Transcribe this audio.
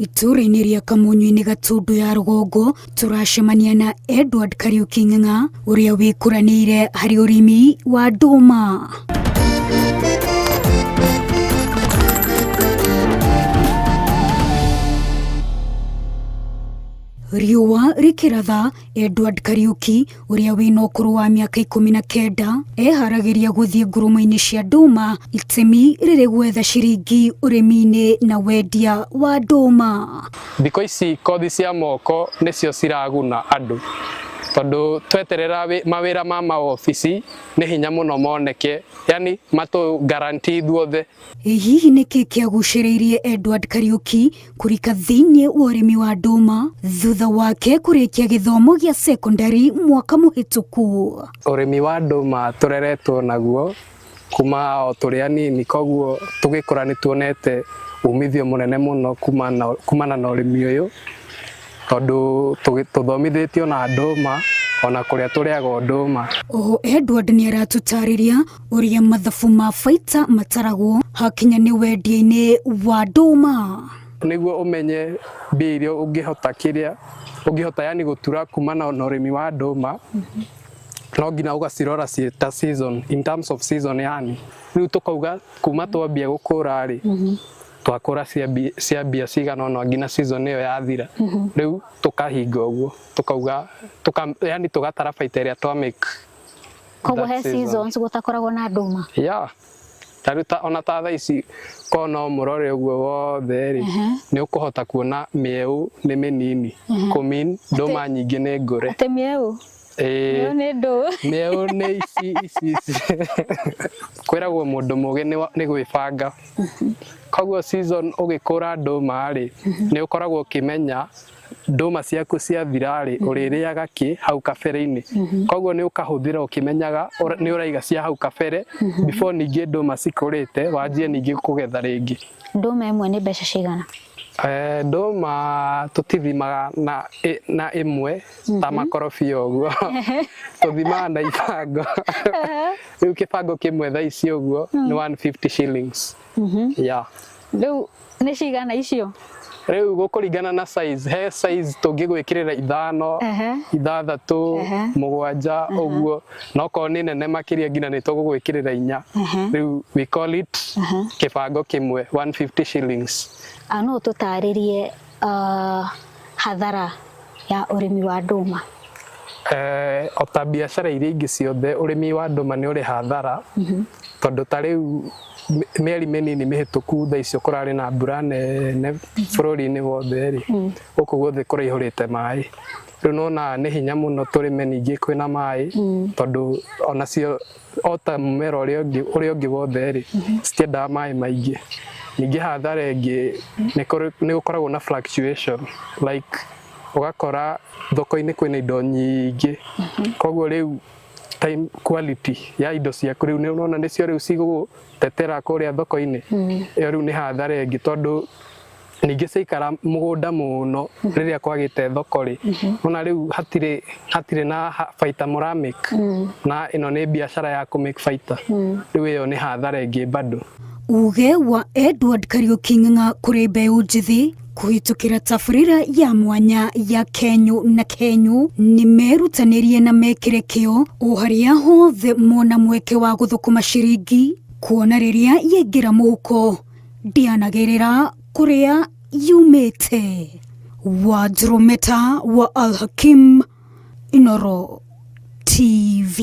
Itũũra-inĩ rĩa Kamunyuinĩ Gatundu ya rũgongo tũracemania na Edward Kariuki Ng'ang'a ũrĩa wĩkũranĩire harĩ ũrĩmi wa ndũma. Riũa rĩkĩratha, Edward Kariuki ũrĩa wĩna ũkũrũ wa mĩaka 19 eharagĩria gũthiĩ ngurumo-inĩ cia ndũma, itemi rĩrĩ gwetha ciringi ũrĩmi-inĩ na wendia wa ndũma. Thikũ ici kothi cia moko nĩcio ciraguna andũ, tondũ tweterera mawĩra ma mawobici nĩ hinya mũno moneke, yani matũ guarantee ithuothe. Ĩ hihi nĩkĩ kĩagucĩrĩirie Edward Kariuki kũrika thĩinĩ wa ũrĩmi wa ndũma thutha wake kũrĩkia gĩthomo gĩa sekondari mwaka mũhĩtũku? Ũrĩmi wa ndũma tũreretwo naguo kuma o tũrĩ anini, koguo tũgĩkũra nĩ tuonete umithio mũnene mũno kumana na ũrĩmi ũyũ, tondũ tũthomithĩtio na ndũma ona kũrĩa tũrĩaga o ndũma. Oho Edward nĩ aratũtarĩria ũrĩa mathabu ma baita mataragwo hakinya nĩ wendia-inĩ wa ndũma. Nĩguo ũmenye mbia iria ũngĩhota kĩrĩa ũngĩhota yani gũtura kumana na ũrĩmi wa ndũma, no nginya ũgacirora ciĩ ta season, in terms of season yani. Rĩu tũkauga kuma twambia gũkũra rĩ, twakũra cia mbia cigana ũna nginya season ĩyo yathira. Rĩu tũkahinga ũguo, tũkauga, yani tũgatara baita ĩrĩa twa make. Koguo he seasons gũtakoragwo na ndũma. Yeah. Ta rĩu ta ona ta thaa ici korwo no mũrore ũguo wothe rĩ, nĩ ũkũhota kuona mĩeũ nĩ mĩnini. Kũ mean ndũma nyingĩ nĩ ngũre. Atĩ mĩeũ? Ĩĩ. Mĩeũ nĩ ndũ? Mĩeũ nĩ ici ici ici. Kwĩragwo mũndũ mũgĩ nĩ gwĩbanga. Koguo season ũgĩkũra ndũma rĩ, nĩ ũkoragwo ũkĩmenya ndũma ciaku ciathira-rĩ, ũrĩrĩaga kĩ hau kabere-inĩ. Koguo nĩ ũkahũthĩra ũkĩmenyaga nĩ ũraiga cia hau kabere before ningĩ ndũma cikũrĩte wanjie ningĩ kũgetha rĩngĩ. Ndũma ĩmwe nĩ mbeca cigana? Ndũma tũtithimaga na ĩmwe ta makorobia ũguo, tũthimaga na ibango. Rĩu kĩbango kĩmwe thaa ici ũguo nĩ 150 shillings. Yeah. Rĩu nĩ cigana icio? Rĩu gũkũringana na size, he size tũngĩgwĩkĩrĩra ithano, ithathatũ, mũgwanja ũguo, na okorwo nĩ nene makĩria nginya nĩ tũgũgwĩkĩrĩra inya. Rĩu we call it kĩbango kĩmwe 150 shillings. No ũtũtarĩrie hathara ya ũrĩmi wa ndũma? O ta biacara iria ingĩ ciothe, ũrĩmi wa ndũma nĩ ũrĩ hathara, tondũ ta rĩu mĩeri mĩnini mĩhĩtũku thaa icio kũrarĩ na mbura nene bũrũri-inĩ wothe rĩ, gũkũ guothe kũraihũrĩte maĩ. Rĩu nĩwona nĩ hinya mũno tũrĩme ningĩ kwĩna maĩ, tondũ onacio o ta mũmera ũrĩa ũngĩ ũrĩa ũngĩ wothe rĩ, citiendaga maĩ maingĩ. Ningĩ hathara ĩngĩ nĩ gũkoragwo na fluctuation like ũgakora thoko-inĩ kwĩna indo nyingĩ, koguo rĩu time quality ya indo ciaku rĩu nĩ ũrona nĩcio rĩu cigũgũtetera kũrĩa thoko-inĩ, ĩyo rĩu nĩ hathara ĩngĩ tondũ ningĩ ciaikara mũgũnda mũno rĩrĩa kwagĩte thoko rĩ, ona rĩu hatirĩ hatirĩ na baita mũra make, na ĩno nĩ biacara ya kũ make baita, rĩu ĩyo nĩ hathara ĩngĩ bado. Uge wa Edward Kariuki Ng'ang'a kũrĩ mbeũ njĩthĩ kũhĩtũkĩra tabarĩra ya mwanya ya Kenyũ na Kenyũ nĩ merutanĩrie na mekĩre kĩo o harĩa hothe mona mweke wa gũthũkũma ciringi, kuona rĩrĩa yaingĩra mũhuko ndĩanagĩrĩra kũrĩa yumĩte. Wanjũrũmeta wa Al Hakim, Inooro TV.